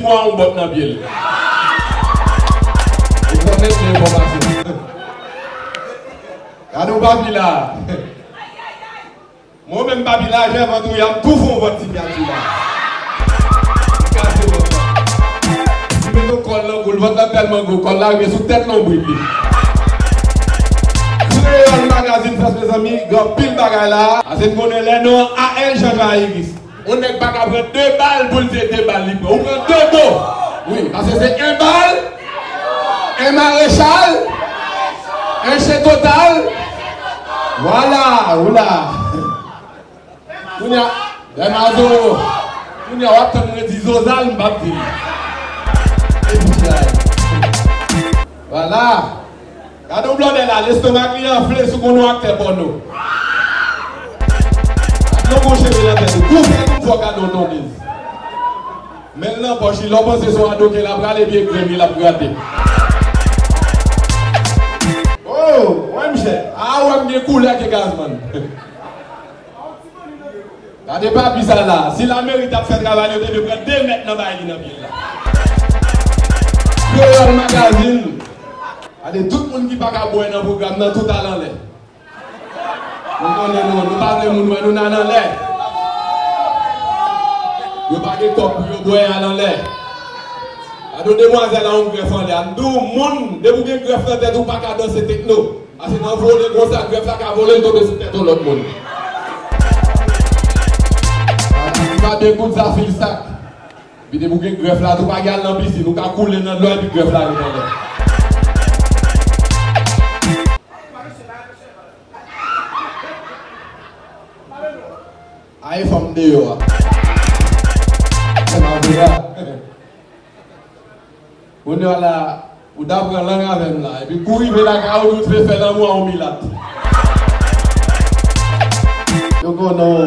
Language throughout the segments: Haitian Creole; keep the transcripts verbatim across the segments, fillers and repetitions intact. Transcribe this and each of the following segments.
Mwa yon bòt nan pye l. Ou konnen se enfòmasyon. Gade yon papi la. Mwen menm papi la, jè vant ou y ap tou fè yon vant sinyati la. Kase vant la. Li met yon kòl nan gou l, vant la tèlman gwo, kòl la rive sou tèt lonbrit li. Kreyòl Magazine Fès, mezanmi, gen anpil bagay la. Ase n konnen lè non an A L Jean Jean Iris. Yon nèg pa ka pran de bal pou l di de bal li pran. Ou pran de do. Wi, paske se en bal, en marechal, en chen total. Vwala, ou la. Kounye a, lè m a zo, kounye a w ap tann mwen di Zozal, m p ap di l. E pi sa. Vwala. Gade yon blòdè la, lestomak li anfle sou konn yon aktè pòno. Ak yon gwo cheve nan tèt li. Kou fè kou fò gade yon tondez. Men l nan pòch li, lè w panse se yon adoke l ap rale, pye grenn li l ap grate. Oh, wè mchè. A, wè m gen koulè ke Gazman. Gade papi sa la. Si lameri t ap fè travay li, yo te dwe pran de mèt nan bay li nan pye l la. Kreyòl Magazine. Gade tout moun ki pa ka bwè nan pwogram nan, tout al anlè. Nou konnen nou, nou pa vle moun wè nou nan anlè. Yo pa gen kòb pou yo bwè, al anlè. Gade yon demwazèl a yon grèf anlè a. M di w, moun, depi w gen grèf nan tèt ou, pa ka danse tekno. Paske nan vole konsa, grèf la ka vole, l tonbe sou tèt yon lòt moun. Li pa byen koud sa fil sak. Epi depi w gen grèf la, tou pa gen al nan pisin, ou ka koule nan dlo epi grèf la ret anlè. Ay fanm deyò a. Fè m avoka. Kounye a la, ou ta pran lang avè m la, epi kou rive lakay ou, nou te fè lanmou a yon milat. Yo konnen w.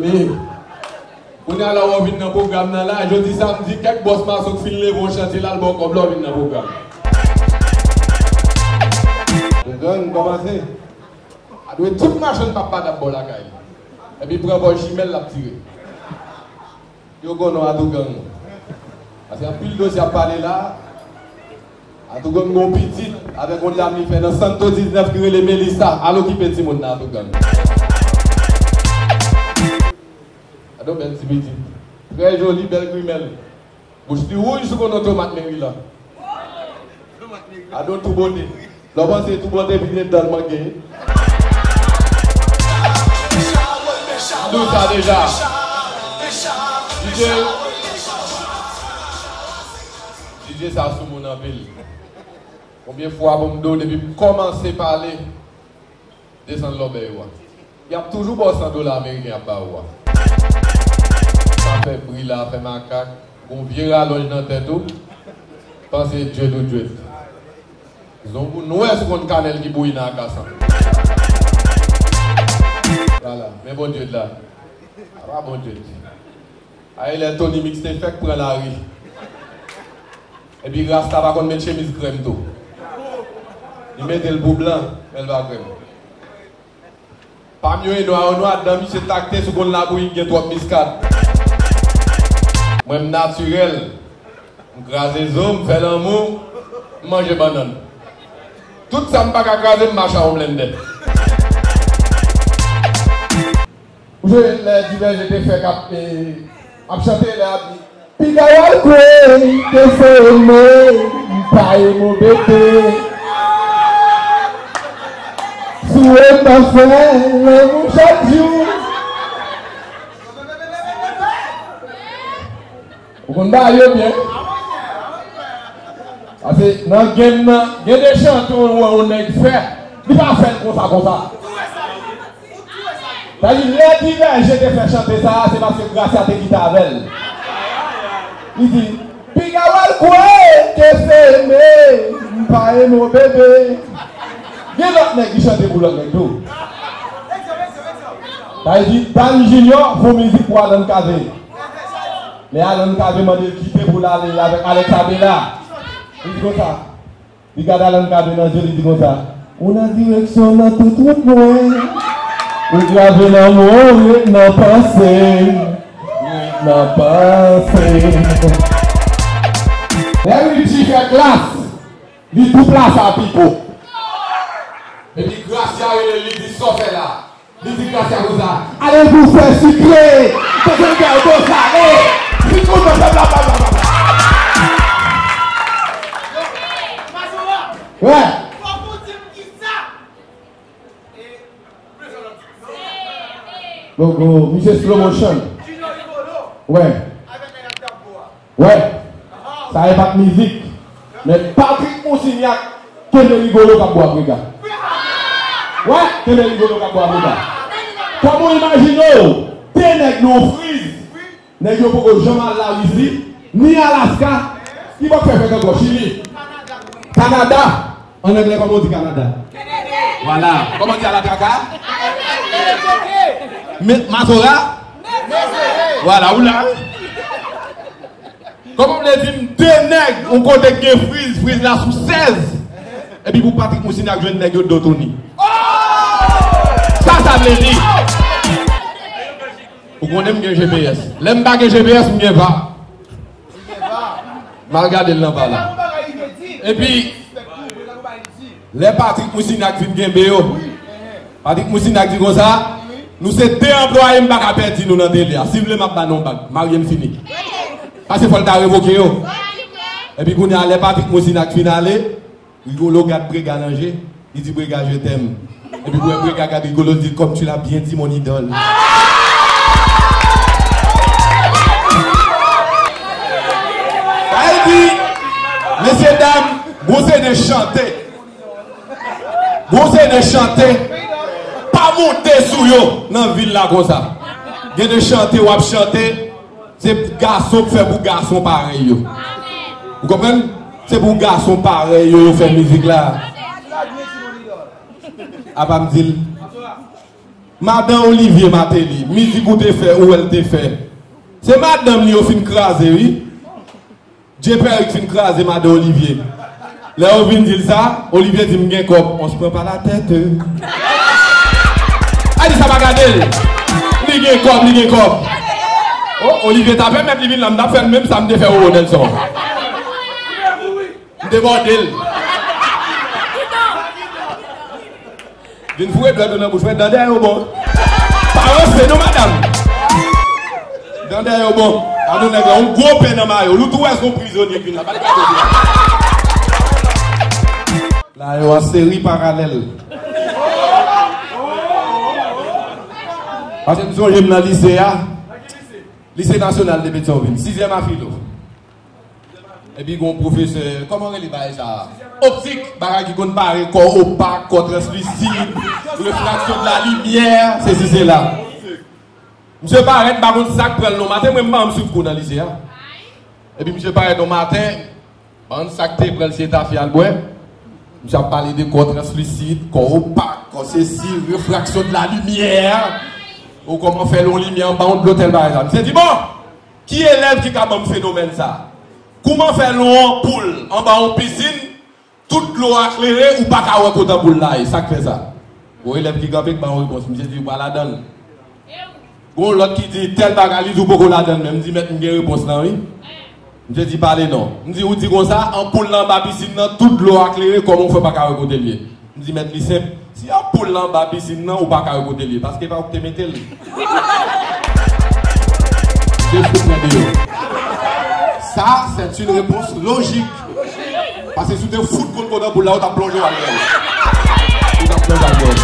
Epi, kounye a la, w vin nan pwogram nan la, jodi samdi, kèk bòs mason k fin leve yon chantye la, l ba w kòb la, w vin nan pwogram. Gang kòmanse. A dwe tout machann pap badap bò lakay li. Epi pran bò jimèl l ap tire. Yo konnen w Atougang. Paske anpil dosye ap pale la. Atougang gon pitit avèk yon dam li fè nan Santo diznèf ki rele Melissa. Al okipe timoun nan Atougang. Gade yon bèl ti pitit. Trè joli, bèl grimèl. Bouch li wouj sou konn yon tomat Merilan. Ado tou bote. Lè w panse tou bote vin anndan l manke. M di w sa deja. DJ, DJ sa sou moun anpil. Konbyen fwa pou m di w depi m kòmanse pale, desann lòbèy ou a. Y ap toujou ba w san dola ameriken y ap ba ou a. Sa fè bri la, fè makak, gon vye ralonj nan tèt ou, panse djwet ou djwet. Zonk ou nwè sou konn kanèl ki bouyi nan akasan. Vwala, men bon djwet la. Apa bon djwet. Ay lè Tony Mix te fèk pran lari. Epi rasta pa konn met chemiz krèm tou. Li mete l pou blan, men l pa krèm. Pam yo e nwa, yo nwa, dan misye takte sou konn labouyi k gen twòp miskad. Mwen m natirèl. M kraze zo, m fè lanmou, m manje bannann. Tout sa m pa ka kraze, m mache a yon blendè. Ou jwe lè Divèje te fè k ap, eh, ap chante lè ap di, piga w al kwè ke se eme, m pa eme w bebe. Si w pa fè lanmou chak jou. Ou konn bagay yo byen. Paske nan game nan, gen de chante ou wè yon nèg fè, li pa fè l konsa, konsa. Sa di, lè Divèje te fè chante sa a, se paske Gracia te kite avè l. Li di, piga w al kwè ke se eme, m pa eme w bebe. Gen lòt nèg ki chante pou lòt nèg tou. Sa vle di, Dany Junior fè yon mizik pou Alan Cavé. Lè Alan Cavé mande l kite pou l ale avèk Alex Abela, li di konsa, li gade Alan Cavé nan je, li di konsa, ou nan direksyon nan tout wout mwen, ou grave nan mwen, ou ret nan panse m. Nan panse. Lè Richie fè Klass, li tou plase a Pipo. Epi Gracia rele li, di sa w fè la. Li di Gracia konsa, ale pou fè sikre, bezwen fè do sale. Li kontan fè blablabla. Wè. Gogo, misye slow motion. Wè. Wè. Sa e pa t mizik. Men Patrick Moussignac, kenbe Rigolo k ap bwè brega. Wè, kenbe Rigolo k ap bwè brega. Kòman w imajine w, de nèg nan yon friz, nèg yo poko janm al Larisi, ni Alaska, ki bò k fè fèt ankò, Chili, Kanada. An anglè, kòman w di Kanada? Vwala. Kòman w di Alatraka? Me-, Mazora? Vwala, ou la, wi. Kòman w vle di m de nèg, yon kote k gen friz, friz la sou sèz, epi pou Patrick Moussignac jwenn nèg yo do touni? Sa, sa vle di. Ou konnen m gen G P S. Lè m pa gen G P S, m gen va. M al gade l nan va la. Epi, lè Patrick Moussignac vin kenbe yo, Patrick Moussignac di konsa, nou se de anplwaye, m pa ka pèdi nou nan tele a. Si m vle, m ap ba nou yon bag. Marye m fini. Paske fò l ta revoke yo. Epi kounye a, lè Patrick Moussignac fin ale, Rigolo gad Brega nan je, li di, Brega, je t'aime. Epi pou wè Brega gad Rigolo, li di, comme tu l'as bien dit, mon idole. Sa vle di, mesye dam, gon seri de chante, gon seri de chante pa monte sou yo nan vil la konsa. Gen de chante w ap chante, se gason k fè pou gason parèy yo. Ou konprann? Se pou gason parèy yo, yo fè mizik la. Apa m di l. Madan Olivier Martelly, mizik ou te fè, ou wè l te fè. Se madanm li yo fin kraze, wi. Dje Pèrik fin kraze madan Olivier. Lè yo vin di l sa, Olivier di, m gen kòb, on se prend pas la tête. A di sa pa gade l. Li gen kòb, li gen kòb. Oh, Olivier ta pèmèt li vin la, m t ap fè l menm sa m te fè Roro Nelson. M debòde l. Vin foure dwèt ou nan bouch mwen, dan dèyè w bon. Pa ranse non, madanm. Dan dèyè w bon. Gade yon nèg la, yon gwo pen nan mayo l. Ou tou wè se yon prizonye k vin la. Bat bravo pou li. La, yo an seri paralèl. Paske m sonje m nan lise a. Lise Nasyonal de Petyonvil. Sizyèm a filo. Epi gon pwofesè, kòman rele bagay sa a? Optik, bagay ki konn pare kò opak, kò translisid, refraksyon de la limyè, sesi sela. Misye parèt, m pa konn sa k pran l non maten, mwen m pa janm swiv kou nan lise a. Epi misye parèt yon maten, m pa konn sa k te pran l, se tafya l bwè. Misye ap pale de kò translisid, kò opak, kò sesi, refraksyon de la limyè. Ou kòman fè l yon limyè anba yon dlo, tèl bagay sa. Misye di, bon, ki elèv ki ka ban m fenomèn sa? Kouman fè l yon anpoul anba yon pisin, tout dlo a klere, ou pa ka wè kote anpoul la ye? Sa k fè sa? Gon elèv ki kanpe, k ba yon repons. Misye di, ou pa ladan l. Gon lòt ki di, tèl bagay, li di, ou poko ladan l menm. M di, mèt, m gen repons lan, wi. Misye di, pale non. M di, ou di konsa, anpoul lan anba pisin nan, tout dlo a klere, kòman w fè pa ka wè kote l ye? M di, mèt, li senp. Si anpoul lan anba pisin nan, ou pa ka wè kote l ye, paske pa ou ki te mete l. Jezi pran deyò. Sa, c'est une réponse logique. Paske si w te fout konn kote anpoul la, ou t ap plonje w al dèyè l. Ou t ap plonje w al dèyè l.